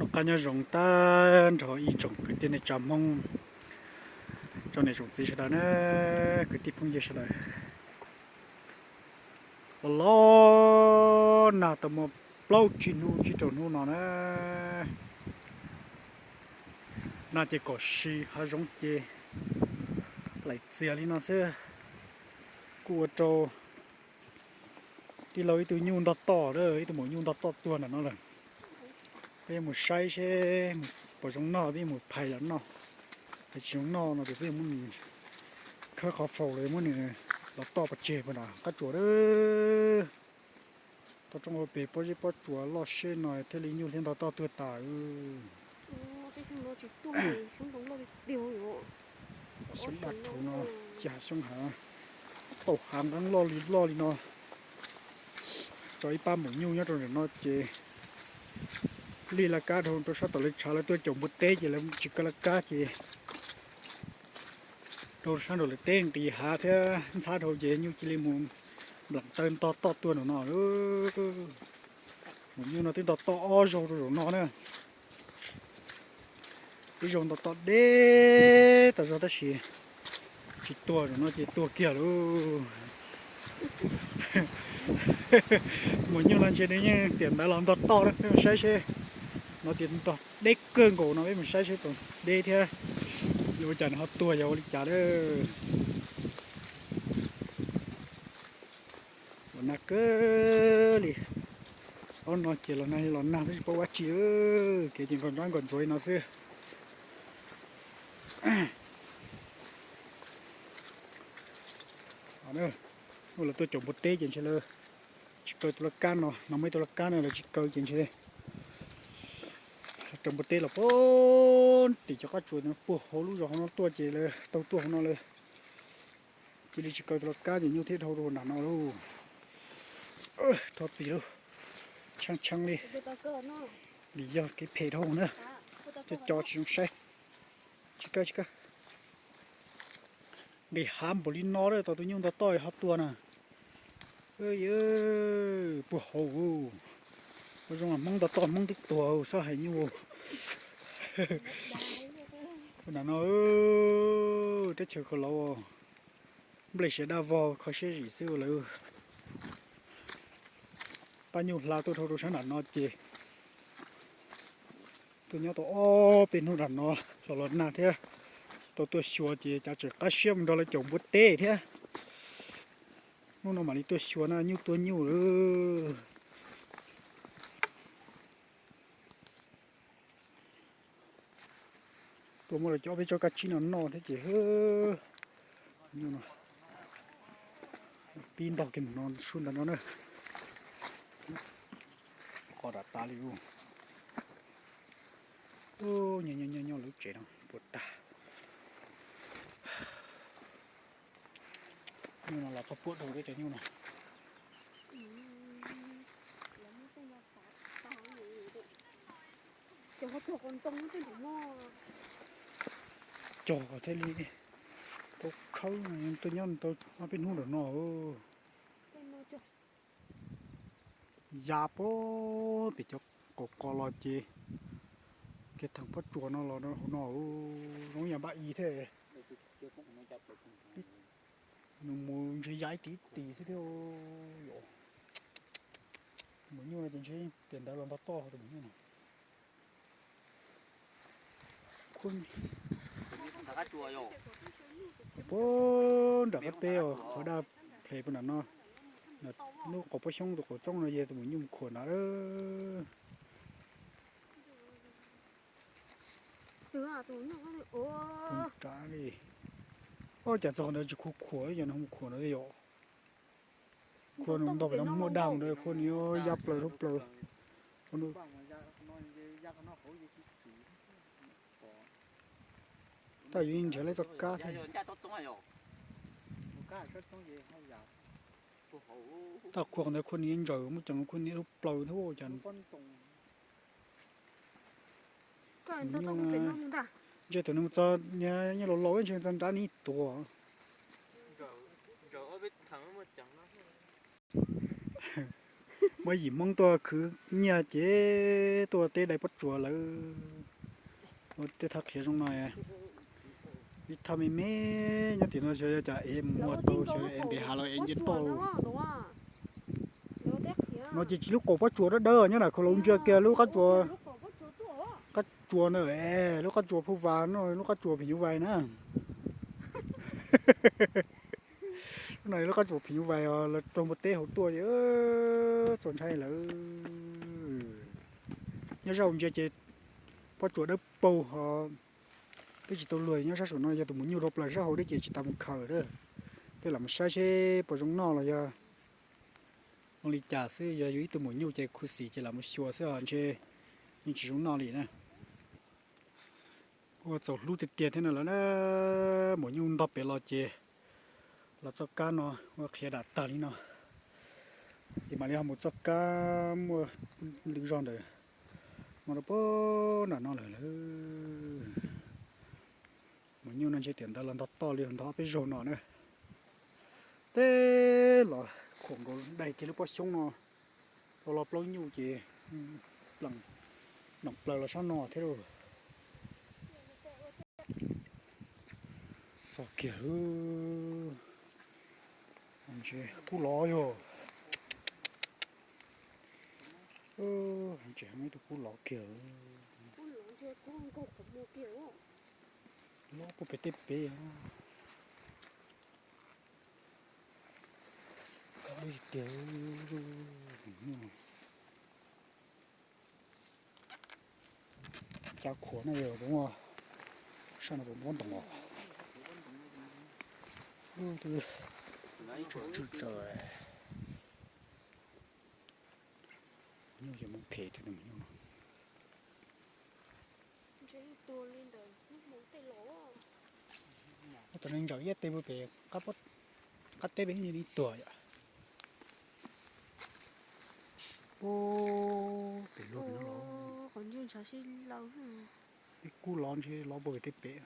Noj qab nyob zoo tag nrho ib tsoom kwv tij neej tsa Hmoob, tsoom niam tsoom txiv sawv daws na, kwv tij phooj ywg sawv daws. Los los nag tau muaj plaub tsib hnub tsib rau hnub no na, nag ces kom si hav zoov ces laim txias li no xwb, kuj ua rau tij laug ib tug nyuj ntog toj, ib tug maum nyuj ntog toj tuag nram no lawm. Peb yuav mus saib seb pom zoo noj peb yuav mus phais los noj, hais tsis zoo noj no ces peb yuav muab nws khawb qhov faus los muab nws los toj pov tseg puag nram qab tsuas lawm. Toj roob ua pem pob zeb pob tsuas loj seb no thiaj li nyuj thiaj ntog toj tuag tas. Xyoob daj rhuv no, cia xyoob hav, tauj hav nqeeb loj li loj li no. Tso ib pab maum nyuj nyob rau ntawm no ces lij laj kab dhau rau sab tom lawv tshav lawv tuaj caum npua teb ces lawv tsis kaw laj kab ces dhau sab nraum lawv teb nqis hav thiab ntxhab dhau ces nyuj cia li mus nplam taw ntog toj tuag nraum no lawm. Maum nyuj no twb ntog toj ob zaug rau zaum no na. Ib zaug ntog toj deb tas zog tab sis tsis tuag, zaum no ces tuag kiag lauj. Maum nyuj no ntshe nws yeej tiam ntawd los ntog toj na, peb mus saib seb. No tias ntog deb kawg nkaus no, peb mus saib seb puas deb thiab yuav ua cas nws ho tuag yog ua li cas lawm. Los nag kawg li. Ob no ces los nag los nag xwb tsis paub ua tsi, kev ces nkos ntsab nkos ntxuav li no xwb. Hnub lawv tuaj caum npua teb ces ntshe lawv tsis kaw tus laj kab no, no muaj ib tug laj kab no lawv tsis kaw ces ntshe lawv raws npua teb los puag tim cov qab tsuas puag hauv lub zos hauv no tuaj ces lawv tau tuaj hauv no lawm. Cia li tsis kaw tus laj kab ces nyuj thiaj dhau rau nram no lauj. Rho txim lauj, tshee tshee li. Vim yog kev phem dhau na, cov co tsis zoo saib. Tsis kaw tsis kaw. Nqis hav npaum li no tau tus nyuj ntog toj ho tuag na. Puag hauv, ua zoo Hmoob ntog toj Hmoob twb tuag xob hais nyuj. Nram no teb chaws khaus laus, nplej siav daj vog kho siab zim xwb lawm. Pab nyuj hla tuaj dhau rau sab nram no ces tuaj nyob tau ob peb hnub nram no los los nag thiab, tau tuaj xyuas ces cav tseem qab siab mus nrog lawv caum npua teb thiab. Hnub no mam li tuaj xyuas na nyuj tuaj nyuj lawm. Tuaj muab lawv cov peb tsob kab tsib no noj thiab ces nyuj no pib ntog kiag mus no su ntawm no na. Qos ram tas li. Nyob nyob lub tsev no puas tag. Nyuj no los txog puab dhau thiab cov nyuj no. Cog kom thiaj li tau khawb, tuaj nyob tau ob peb hnub nram no. Ya puag pem cov qaum qos los ces kiag theem pob tsuas no los hauv no zoo yam npaj i thiab. Nws mus ntshe ya ib tis ib tis xwb thiab. Maum nyuj no ces ntshe tiam ntawd los ntog toj tus maum nyuj no. Puag nram qab teb os, qhov daj ple puag nram no, lub qaum pob xyoob tus qaum txoob no yog tus maum nyuj mus khuam ntawd. Li, ua cas txog qhov ntawd tsis khuam khuam, yog nws mus khuam ntawd yom. Khuam nws ntog pem no muaj daj ntawd, khuam nws ya plaws dhau plaws. Tab yuav nrhiav lawv txoj kab thiab. Tab khuam ntawd khuam nws ntsaws muaj ceem khuam nws dhau plaws thiab cas. Ntshe tus nws txog nyob laus laus ntshe txog nrab nws tuag. Muaj yim Hmoob tuaj khwv nyiaj ces tuaj teb dai pob tsuas lawm. Ua tej thaj qhiav zoo no, ib thaj me me nyob tim no xyov yog cas es mus muag tau, xyov es ntev hav los es nce toj. No ces tsis lub qaum pob tsuas dawb dawb nyob na, khaus laus ntsia kiag lub qab tsuas, qab tsuas ntawd, lub qab tsuas phuj vas no, lub qab tsuas phim nyuj vais na. Lub no lub qab tsuas phim nyuj vais os, lawv raug npua teb hauv tuaj, txaus ntshai lawm. Nyob sab hauv ntsia ces pob tsuas dawb paug ho twb tsis tau luag, nyob sab saum no yog tus maum nyuj dhau plaws sab hauv thiab ces tsis tas mus khaws lawm. Peb lam mus saib seb puas zoo noj los yog zoo li cas xwb, yog yus ib tug maum nyuj ces khuv xim ces lam mus xyuas xwb os, ntshe yeej tsis zoo noj li na. Ua txaus hlub tiag tiag thiab no lawm na. Maum nyuj ntog pem los ces los txoj kab no ua qhiav dam tag li no, ces mam li ho mus txoj kab muaj lwm zog ntawd no rau puag nram no lawm. Maum nyuj no ntshe tiam ntawd los ntog toj li ntog ob peb zaug no na. Teb los khuam nkaus dai kiag lub pob xyoob no rau los plaub nyuj ces plees, noo plaws los sab no thiab lauj. Txog kiag, ntshe kub lov yog, ntshe ib tug kub lov kiag, lov puag pem tej pem. Tiag, cas khuam no yog, sab no puas npob ntoos os. Tsw tsawv, nyuj ces mus phem tiag tus nyuj no. Tus neeg ntsaws iab tes mus pem qab teb pem ib tuag yom. Pem luag pem no los, ib kub lov ntshe lov puag pem tej pem.